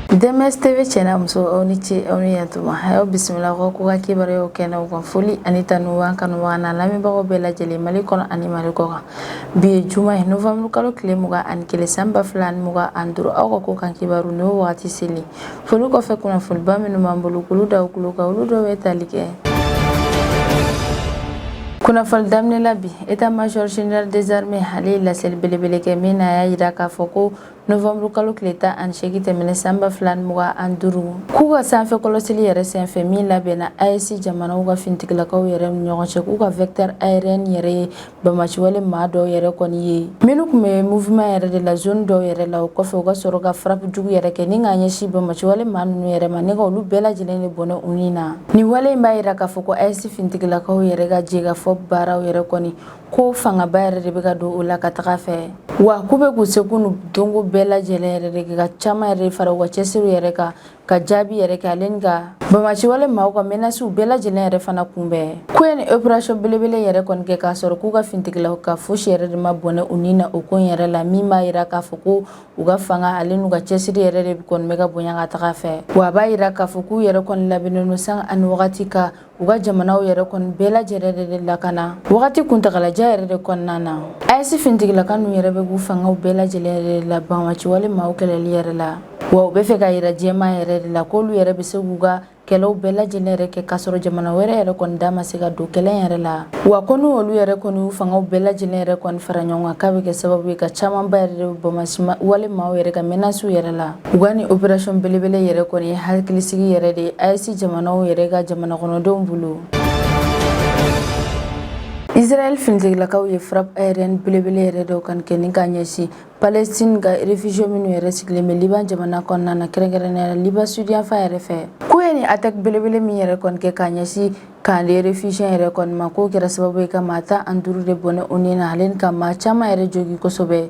DMS TV cɛ n'a muso, aw ni ce, aw ni yantuma. A y'aw bisimila aw ka ko ka kibaruyaw kɛnɛw kan. Foli ani tanu b'an kanubaga n'a lamɛnbagaw bɛɛ lajɛlen, Mali kɔnɔ ani Mali kɔ kan. Bi ye juma ye, novembre kalo tile 21, san 2025. Aw ka ko kan kibaru n'o wagati seli. Foli kɔfɛ, kunnafoniba minnu b'an bolo k'olu da kulo kan, olu dɔw bɛ tali kɛ kunnafoni daminɛ la. Bi, état major général des armées, ale ye laseli belebele kɛ min na a y'a jira k'a fɔ ko novembre kalo tile 18 tɛmɛnen, san 2025, k'u ka sanfɛ kɔlɔsili yɛrɛ senfɛ min labɛnna AES jamanaw ka finitigilakaw yɛrɛ ni ɲɔgɔn cɛ, k'u ka vecteur aérien yɛrɛ ye bamaciwale maa dɔw yɛrɛ kɔni ye minnu tun bɛ mouvement yɛrɛ de la zone dɔw yɛrɛ la. O kɔfɛ, u ka sɔrɔ ka frappe jugu yɛrɛ kɛ ni k'a ɲɛsin bamaciwale maa ninnu yɛrɛ ma, ni ka olu bɛɛ lajɛlen de bɔnɛ u ni na. Nin wale in b'a jira k'a fɔ ko AES finitigilakaw yɛrɛ ka jɛkafɔ baaraw yɛrɛ kɔni, ko fangaba yɛrɛ de bɛ ka don o la ka taga fɛ, wa k'u bɛ k'u seko n'u dɔnko bɛɛ lajɛlen yɛrɛ de kɛ ka caman yɛrɛ fara u ka cɛsiriw yɛrɛ kan, ka jaabi yɛrɛ kɛ, ale ni ka bamaciwale maaw ka menaces bɛɛ lajɛlen yɛrɛ fana kunbɛn. Ko ye nin opération belebele yɛrɛ kɔni kɛ k'a sɔrɔ k'u ka finitigilakaw ka fosi yɛrɛ de ma bɔnɛ u ni na o ko in yɛrɛ la, min b'a jira k'a fɔ ko u ka fanga ale n'u ka cɛsiri yɛrɛ de kɔni bɛ ka bonya ka taga fɛ. Wa a b'a jira k'a fɔ k'u yɛrɛ kɔni labɛnnen don sanga ani wagati ka u ka jamanaw yɛrɛ kɔni bɛɛ lajɛlen de lakana wagati kuntagalajan yɛrɛ de kɔnɔna na. AES finitigilaka ninnu yɛrɛ bɛ k'u fangaw bɛɛ lajɛlen yɛrɛ de la banbaganciwale maaw kɛlɛli yɛrɛ la, wa u bɛ fɛ ka yira diɲɛmaa yɛrɛ de la k'olu yɛrɛ bɛ se k'u ka kɛlɛw bɛɛ lajɛlen yɛrɛ kɛ k'a sɔrɔ jamana wɛrɛ yɛrɛ kɔni da ma se ka don kɛlɛ yɛrɛ la. Wa ko n'u olu yɛrɛ kɔni y'u fangaw bɛɛ lajɛlen yɛrɛ kɔni fara ɲɔgɔn kan, k'a bɛ kɛ sababu ye ka camanba yɛrɛ de banbaganciwale maaw yɛrɛ ka menaces yɛrɛ la. U ka nin opération belebele yɛrɛ kɔni ye hakilisigi yɛrɛ de ye AES jamanaw yɛrɛ ka jamana kɔnɔdenw bolo. Israël finitigilakaw ye frappe aérienne belebele yɛrɛ dɔw kan kɛ ni ka ɲɛsin Palestine ka réfugié minnu yɛrɛ sigilen bɛ Liban jamana kɔnɔna na, kɛrɛnkɛrɛnnenya la Liban sud yanfan yɛrɛ fɛ. K'u ye nin attaque belebele min yɛrɛ kɔni kɛ k'a ɲɛsin camp de réfugiés yɛrɛ kɔni ma, k'o kɛra sababu ye ka maa 15 de bɔnɛ u ni na, ale ni ka maa caman yɛrɛ jogi kosɛbɛ,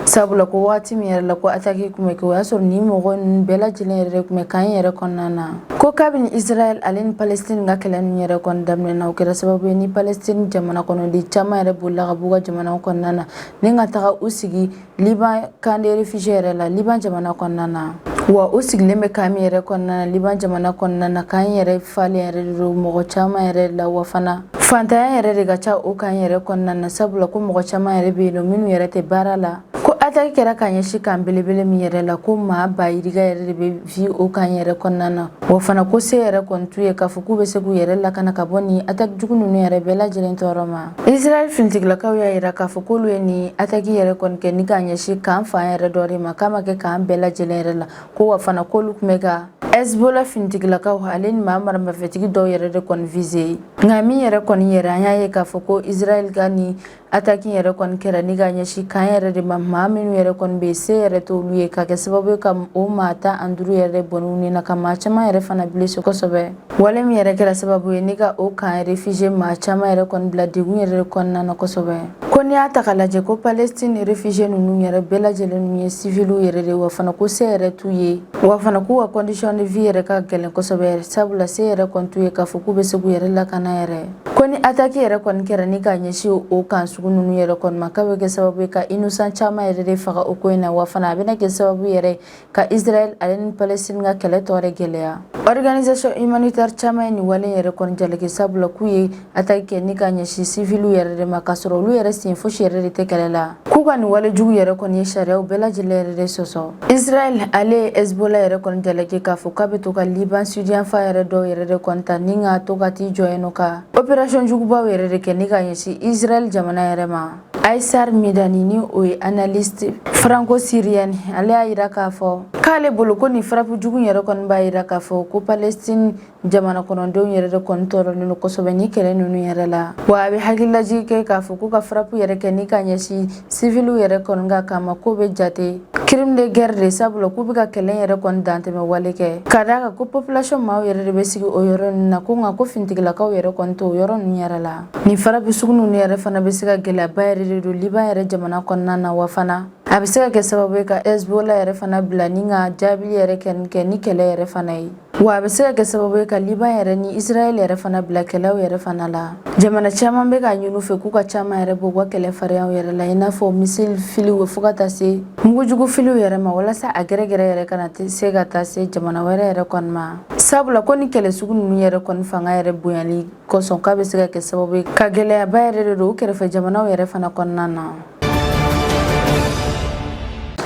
sabula ko waati min yɛrɛ la ko attaque tun bɛ kɛ, o y'a sɔrɔ nin mɔgɔ ninnu bɛɛ lajɛlen yɛrɛ de tun bɛ camp yɛrɛ kɔnɔna na. Ko kabini Israël ale ni Palestine ka kɛlɛ ninnu yɛrɛ kɔni daminɛna, o kɛra sababu ye ni Palestine jamana kɔnɔden caman yɛrɛ bolila ka b'u ka jamanaw kɔnɔna na ni ka taga u sigi Liban camp de réfugiés yɛrɛ la, Liban jamana kɔnɔna na. Wa u sigilen bɛ camp min yɛrɛ kɔnɔna na Liban jamana kɔnɔna na, camp yɛrɛ falen yɛrɛ de don mɔgɔ caman yɛrɛ la. Wa fana, fantanya yɛrɛ de ka ca o camp yɛrɛ kɔnɔna na, sabula ko mɔgɔ caman yɛrɛ bɛ yen nɔ minnu yɛrɛ tɛ baara la. Ko attaque kɛra ka ɲɛsin camp belebele min yɛrɛ la, ko maa ba yirika yɛrɛ de bɛ vi o camp yɛrɛ kɔnɔna na. Wa fana, ko se yɛrɛ kɔni t'u ye k'a fɔ k'u bɛ se k'u yɛrɛ lakana ka bɔ nin attaque jugu ninnu yɛrɛ bɛɛ lajɛlen tɔɔrɔ ma. Israël finitigilakaw y'a jira k'a fɔ k'olu ye nin attaque yɛrɛ kɔni kɛ ni k'a ɲɛsin camp fan yɛrɛ dɔ de ma, k'a ma kɛ camp bɛɛ lajɛlen yɛrɛ la. Ko wa fana, k'olu tun bɛ ka Hezbollah finitigilakaw ale ni maa maramafɛntigi dɔw yɛrɛ de kɔni visé. Nka min yɛrɛ kɔni yɛrɛ, an y'a ye k'a fɔ ko Israël ka nin attaque yɛrɛ kɔni kɛra ni ka ɲɛsin camp yɛrɛ de ma, maa minnu yɛrɛ kɔni bɛ se yɛrɛ t'olu ye, ka kɛ sababu ye ka o maa 15 yɛrɛ bɔnɛ u ni na, ka maa caman yɛrɛ fana blessé kosɛbɛ. Wale min yɛrɛ kɛra sababu ye ni ka o camp réfugié maa caman yɛrɛ kɔni bila degun yɛrɛ kɔnɔna na kosɛbɛ. Ko n'i y'a ta k'a lajɛ, ko Palestine réfugié ninnu yɛrɛ bɛɛ lajɛlen ninnu ye civiliw yɛrɛ de, wa fana ko se yɛrɛ t'u ye, wa fana k'u ka condition de vie yɛrɛ ka gɛlɛn kosɛbɛ, sabula se yɛrɛ kɔni t'u ye k'a fɔ k'u bɛ se k'u yɛrɛ lakana yɛrɛ. Ko ni attaque yɛrɛ kɔni kɛra ni ka ɲɛsin o camp sugu ninnu yɛrɛ kɔni ma, k'a bɛ kɛ sababu ye ka innocent caman yɛrɛ de faga o ko in na. Wa fana, a bɛna kɛ sababu yɛrɛ ka Israël ale ni Palestine ka kɛlɛ tɔ yɛrɛ gɛlɛya. Organisation humanitaire caman ye nin wale yɛrɛ kɔni jalaki, sabula k'u ye attaque kɛ ni ka ɲɛsin civiliw yɛrɛ de ma, k'a sɔrɔ olu yɛrɛ sen fosi yɛrɛ de tɛ kɛlɛ la. K'u ka nin wale jugu yɛrɛ kɔni ye sariyaw bɛɛ lajɛlen yɛrɛ de sɔsɔ. Israël ale ye Hezbollah yɛrɛ kɔni jalaki k'a fɔ k'a bɛ to ka Liban sud-yanfan yɛrɛ dɔw yɛrɛ de kɔni ta ni ka to ka t'i jɔ yen nɔ ka opération jugubaw yɛrɛ de kɛ ni ka ɲɛsin Israël jamana yɛrɛ ma. Aïssar Midani, ni o ye analyste franco-syrien, ale y'a yira k'a fɔ k'ale bolo ko nin frappe jugu yɛrɛ kɔni b'a yira k'a fɔ ko Palestine jamana kɔnɔdenw yɛrɛ de kɔni tɔɔrɔlen don kosɛbɛ ni kɛlɛ ninnu yɛrɛ la. Wa a bɛ hakililajigi kɛ k'a fɔ k'u ka frappe yɛrɛ kɛ ni ka ɲɛsin civiliw yɛrɛ kɔni ka kama, k'o bɛ jate crime de guerre de, sabula k'u bɛ ka kɛlɛ yɛrɛ kɔni dantɛmɛ wale kɛ, ka d'a kan ko population maaw yɛrɛ de bɛ sigi o yɔrɔ ninnu na. Ko nka ko finitigilakaw yɛrɛ kɔni t'o yɔrɔ ninnu yɛrɛ la. Nin frappe sugu ninnu yɛrɛ fana bɛ se ka gɛlɛyaba yɛrɛ de don Liban yɛrɛ jamana kɔnɔna na. Wa fana, a bɛ se ka kɛ sababu ye ka Hezbollah yɛrɛ fana bila ni ka jaabili yɛrɛ kɛ ni kɛlɛ yɛrɛ fana ye. Wa a bɛ se ka kɛ sababu ye ka Liban yɛrɛ ni Israël yɛrɛ fana bila kɛlɛw yɛrɛ fana la. Jamana caman bɛ k'a ɲini u fɛ k'u ka caman yɛrɛ bɔ u ka kɛlɛ fariyaw yɛrɛ la, i n'a fɔ missile filiw, fo ka taa se mugujugu filiw yɛrɛ ma, walasa a gɛrɛgɛrɛ yɛrɛ kana se ka taa se jamana wɛrɛ yɛrɛ kɔni ma, sabula ko ni kɛlɛ sugu ninnu yɛrɛ kɔni fanga yɛrɛ bonyali kosɔn, k'a bɛ se ka kɛ sababu ye ka gɛlɛyaba yɛrɛ de don u kɛrɛfɛ jamanaw yɛrɛ fana kɔnɔna na.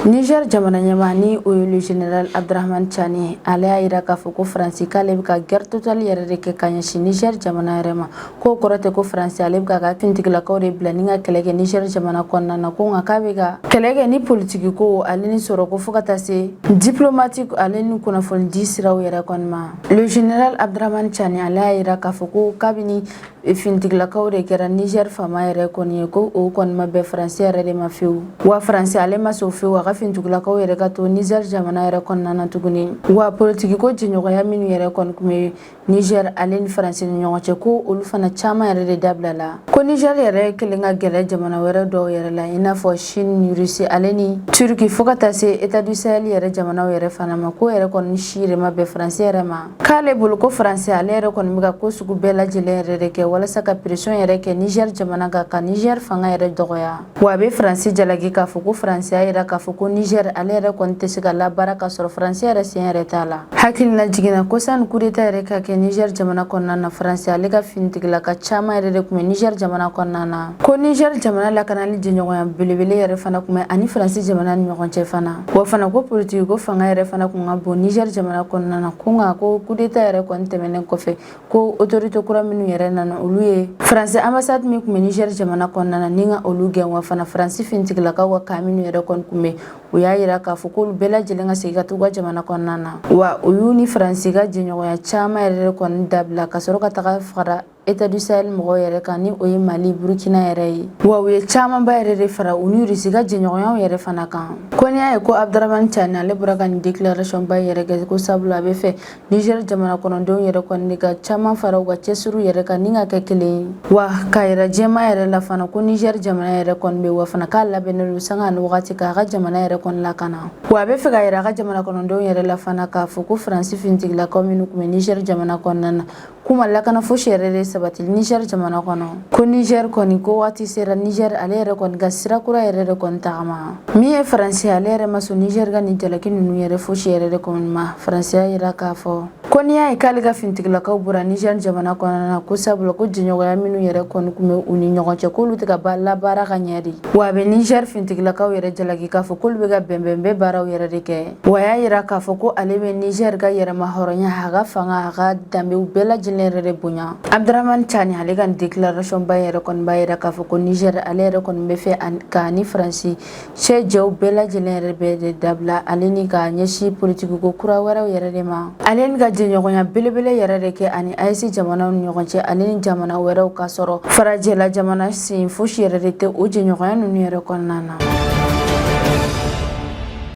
Niger jamana ɲɛmaa, ni o ye le général Abdourahamane Tiani, ale y'a yira k'a fɔ ko Faransi k'ale bɛ ka guerre totale yɛrɛ de kɛ ka ɲɛsin Niger jamana yɛrɛ ma. K'o kɔrɔ tɛ ko Faransi ale bɛ k'a ka finitigilakaw de bila ni ka kɛlɛ kɛ Niger jamana kɔnɔna na, ko nka k'a bɛ ka kɛlɛ kɛ ni politiki ko ale ni sɔrɔ ko, fo ka taa se diplomatique ale ni kunnafoni di siraw yɛrɛ kɔni ma. Le général Abdourahamane Tiani, ale y'a yira k'a fɔ ko kabini finitigilakaw de kɛra Niger faama yɛrɛ kɔni ye, ko o kɔni ma bɛn Faransi yɛrɛ de ma fewu. Wa Faransi ale ma sɔn fewu a ka finitigilakaw yɛrɛ ka to Niger jamana yɛrɛ kɔnɔna na tuguni. Wa politiki ko jɛɲɔgɔnya minnu yɛrɛ kɔni tun bɛ Niger ale ni Faransi ni ɲɔgɔn cɛ, ko olu fana caman yɛrɛ de dabila la. Ko Niger yɛrɛ kelen ka gɛrɛ jamana wɛrɛ dɔw yɛrɛ la, i n'a fɔ Chine, Russie ale ni Turquie, fo ka taa se État du Sahel yɛrɛ jamanaw yɛrɛ fana ma, ko yɛrɛ kɔni si yɛrɛ ma bɛn Faransi yɛrɛ ma. K'ale bolo ko Faransi ale yɛrɛ kɔni bɛ ka ko sugu bɛɛ lajɛlen yɛrɛ de kɛ walasa ka pression yɛrɛ kɛ Niger jamana kan, ka Niger fanga yɛrɛ dɔgɔya. Wa a bɛ Faransi jalaki k'a fɔ ko Faransi y'a yira k'a fɔ ko Niger ale yɛrɛ kɔni tɛ se ka labaara ka sɔrɔ Faransi yɛrɛ sen yɛrɛ t'a la. Hakilina jiginna ko sani coup d'état yɛrɛ ka kɛ Niger jamana kɔnɔna na, Faransi ale ka finitigilaka caman yɛrɛ de tun bɛ Niger jamana kɔnɔna na. Ko Niger jamana lakanali jɛɲɔgɔnya belebele yɛrɛ fana tun bɛ ani Faransi jamana ni ɲɔgɔn cɛ fana. Wa fana ko politiki ko fanga yɛrɛ fana tun ka bon Niger jamana kɔnɔna na. Ko nka ko coup d'état yɛrɛ kɔni tɛmɛnen kɔfɛ, ko autorité kura minnu yɛrɛ nana, olu ye Faransi ambassade min tun bɛ Niger jamana kɔnɔna na ni ka olu gɛn. Wa fana Faransi finitigilakaw ka camp minnu yɛrɛ kɔni tun bɛ, u y'a yira k'a fɔ k'olu bɛɛ lajɛlen ka segin ka t'u ka jamana kɔnɔna na. Wa u y'u ni Faransi ka jɛɲɔgɔnya caman yɛrɛ de kɔni dabila, ka sɔrɔ ka taga fara État du Sahel mɔgɔw yɛrɛ kan, ni o ye Mali, Burkina yɛrɛ ye. Wa u ye camanba yɛrɛ de fara u ni Russie ka jɛɲɔgɔnyaw yɛrɛ fana kan. Ko n'i y'a ye ko Abdourahamane Tiani ale bɔra ka nin déclaration ba yɛrɛ kɛ, ko sabula a bɛ fɛ Niger jamana kɔnɔdenw yɛrɛ kɔni ka caman fara u ka cɛsiriw yɛrɛ kan ni ka kɛ kelen ye, wa k'a yira jɛma yɛrɛ la fana ko Niger jamana yɛrɛ kɔni bɛ, wa fana k'a labɛnnen don sanga ni wagati k'a ka jamana yɛrɛ kɔni lakana. Wa a bɛ fɛ ka yira a ka jamana kɔnɔdenw yɛrɛ la fana k'a fɔ ko Faransi finitigilakaw minnu tun bɛ Niger jamana kɔnɔna na, k'u ma lakana fosi yɛrɛ de sabati Niger jamana kɔnɔ. Ko Niger kɔni, ko waati sera Niger ale yɛrɛ kɔni ka sira kura yɛrɛ de kɔni tagama. Min ye Faransi, ale yɛrɛ ma sɔn Niger ka nin jalaki ninnu yɛrɛ fosi yɛrɛ de kɔni ma. Faransi y'a yira k'a fɔ ko n'i y'a ye k'ale ka finitigilakaw bɔra Niger jamana kɔnɔna na, ko sabula ko jɛɲɔgɔnya minnu yɛrɛ kɔni tun bɛ u ni ɲɔgɔn cɛ, k'olu tɛ ka labaara ka ɲɛ de. Wa a bɛ Niger finitigilakaw yɛrɛ jalaki k'a fɔ k'olu bɛ ka bɛnbɛnbɛn baaraw yɛrɛ de kɛ. Wa a y'a yira k'a fɔ ko ale bɛ Niger ka yɛrɛma hɔrɔnya, a ka fanga, a ka danbew bɛɛ lajɛlen yɛrɛ de bonya. Abdourahamane Tiani ale ka nin déclaration ba yɛrɛ kɔni b'a yira k'a fɔ ko Niger ale yɛrɛ kɔni bɛ fɛ k'a ni Faransi cɛ jɛw bɛɛ lajɛlen yɛrɛ bɛɛ de dabila, ale ni ka ɲɛsin politiki ko kura wɛrɛw yɛrɛ de ma, ale ni ka jɛɲɔgɔnya belebele yɛrɛ de kɛ ani AES jamanaw ni ɲɔgɔn cɛ, ale ni jamana wɛrɛw, ka sɔrɔ farajɛla jamana sen fosi yɛrɛ de tɛ o jɛɲɔgɔnya ninnu yɛrɛ kɔnɔna na.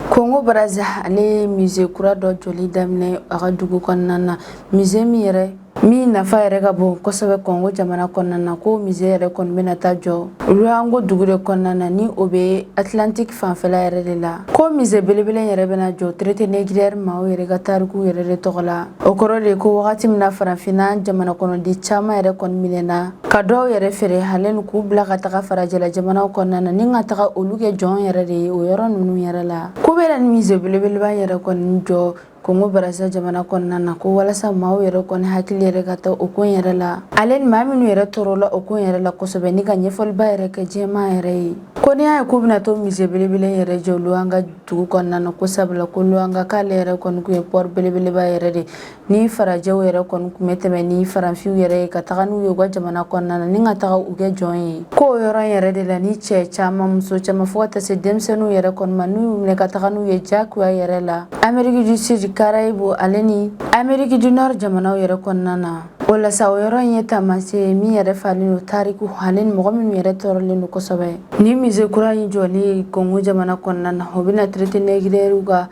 Kongo Brazza ale ye musée kura dɔ jɔli daminɛ a ka dugu kɔnɔna na, musée min yɛrɛ min nafa yɛrɛ ka bon kosɛbɛ Kɔngo jamana kɔnɔna na. Ko musée yɛrɛ kɔni bɛna taa jɔ Loango dugu de kɔnɔna na, ni o bɛ Atlantique fanfɛla yɛrɛ de la. Ko musée belebele yɛrɛ bɛna jɔ traite négrière maaw yɛrɛ ka tariku yɛrɛ de tɔgɔ la. O kɔrɔ de ko wagati min na farafinna jamana kɔnɔden caman yɛrɛ kɔni minɛna, ka dɔw yɛrɛ feere ale ni k'u bila ka taga farajɛla jamanaw kɔnɔna na, ni ka taga olu kɛ jɔn yɛrɛ de ye o yɔrɔ ninnu yɛrɛ la. Ko bɛna ni musée belebeleba yɛrɛ kɔni jɔ Kongo Brazza jamana kɔnɔna na, ko walasa maaw yɛrɛ kɔni hakili yɛrɛ ka taa o ko yɛrɛ la, ale ni maa minnu yɛrɛ tɔɔrɔla o ko yɛrɛ la kosɛbɛ, ni ka ɲɛfɔliba yɛrɛ kɛ jɛman yɛrɛ ye. Ko n'i y'a ye k'u bɛna to musée belebele yɛrɛ jɔ Loango dugu kɔnɔna na, ko sabula ko Loango k'ale yɛrɛ kɔni kun ye port belebeleba yɛrɛ de ni farajɛw yɛrɛ kɔni kun bɛ tɛmɛ ni farafinw yɛrɛ ye ka taga n'u ye u ka jamana kɔnɔna na, ni ka taga u kɛ jɔn ye. Ko o yɔrɔ in yɛrɛ de la ni cɛ caman, muso caman, fo ka taa se denmisɛnninw yɛrɛ kɔni ma, n'u y'u minɛ ka taga n'u ye jagoya yɛrɛ la Amérique du Sud, Caraïbes ale ni Amérique du Nord jamanaw yɛrɛ kɔnɔna na. O la sa, o yɔrɔ in ye taamasiyɛn ye min yɛrɛ falen don tariku ale ni mɔgɔ minnu yɛrɛ tɔɔrɔlen don kosɛbɛ. Ni musée kura in jɔli Kongo jamana kɔnɔna na, o bɛna traite négrière ka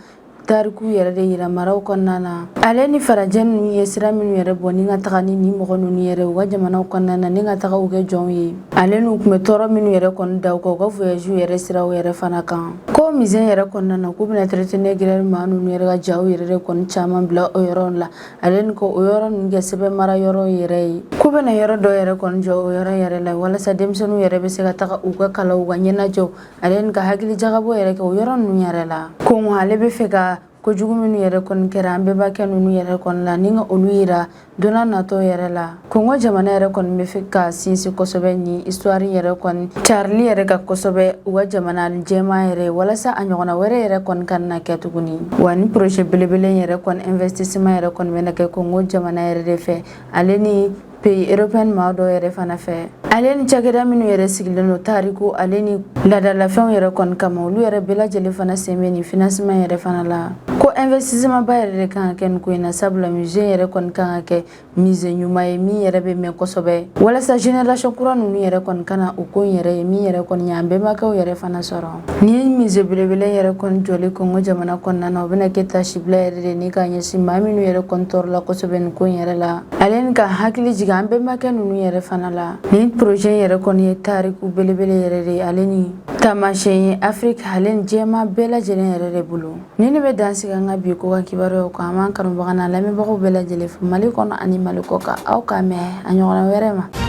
tariku yɛrɛ de yira maraw kɔnɔna na, ale ni farajɛ ninnu ye sira minnu yɛrɛ bɔ ni ka taga ni nin mɔgɔ ninnu yɛrɛ u ka jamanaw kɔnɔna na, ni ka taga u kɛ jɔnw ye, ale n'u tun bɛ tɔɔrɔ minnu yɛrɛ kɔni da u kan u ka voyage yɛrɛ siraw yɛrɛ fana kan. Ko Ko musée yɛrɛ kɔnɔna na, k'u bɛna traité négrière maa ninnu yɛrɛ ka jaw yɛrɛ de kɔni caman bila o yɔrɔ la, ale ni ko o yɔrɔ ninnu kɛ sɛbɛn mara yɔrɔ yɛrɛ ye. K'u bɛna yɔrɔ dɔ yɛrɛ kɔni jɔ o yɔrɔ yɛrɛ la, walasa denmisɛnninw yɛrɛ bɛ se ka taga u ka kalanw, u ka ɲɛnajɛw, ale ni ka hakili jagabɔ yɛrɛ kɛ o yɔrɔ ninnu yɛrɛ la. Ko ale bɛ fɛ ka kojugu minnu yɛrɛ kɔni kɛra an bɛnbakɛ ninnu yɛrɛ kɔni la, ni ka olu yira donna natɔ yɛrɛ la. Kongo jamana yɛrɛ kɔni bɛ fɛ ka sinsin kosɛbɛ ni histoire yɛrɛ kɔni carili yɛrɛ ka kosɛbɛ u ka jamana jɛman yɛrɛ, walasa a ɲɔgɔnna wɛrɛ yɛrɛ kɔni kana na kɛ tuguni. Wa ni projet belebele yɛrɛ kɔni, investissement yɛrɛ kɔni bɛna kɛ Kongo jamana yɛrɛ de fɛ, ale ni pays européen maa dɔw yɛrɛ fana fɛ, ale ni cakɛda minnu yɛrɛ sigilen don tariku ale ni laadalafɛnw yɛrɛ kɔni kama, olu yɛrɛ bɛɛ lajɛlen fana sen bɛ nin financement yɛrɛ fana la. Ko investissement ba yɛrɛ de kan ka kɛ nin ko in na, sabula musée yɛrɛ kɔni kan ka kɛ musée ɲuman ye min yɛrɛ bɛ mɛn kosɛbɛ, walasa génération kura ninnu yɛrɛ kɔni kana o ko in yɛrɛ ye min yɛrɛ kɔni ye an bɛnbakɛw yɛrɛ fana sɔrɔ. Ni musée belebele yɛrɛ kɔni jɔli Kongo jamana kɔnɔna na, o bɛna kɛ tasibila yɛrɛ de ni ka ɲɛsin maa minnu yɛrɛ kɔni tɔɔrɔla kosɛbɛ nin ko in yɛrɛ la, ale ni ka hakili jigin an bɛnbakɛ ninnu yɛrɛ fana la. Nin projet yɛrɛ kɔni ye tariku belebele yɛrɛ de ye, ale ni taamasiyɛn ye Afiriki ale ni jɛma bɛɛ lajɛlen yɛrɛ de bolo. Ni ne bɛ dan sigi an ka bi ko ka kibaruyaw kan, an b'an kanubaga n'a lamɛnbagaw bɛɛ lajɛlen fo Mali kɔnɔ ani Mali kɔ kan. Aw k'an mɛn a ɲɔgɔnna wɛrɛ ma.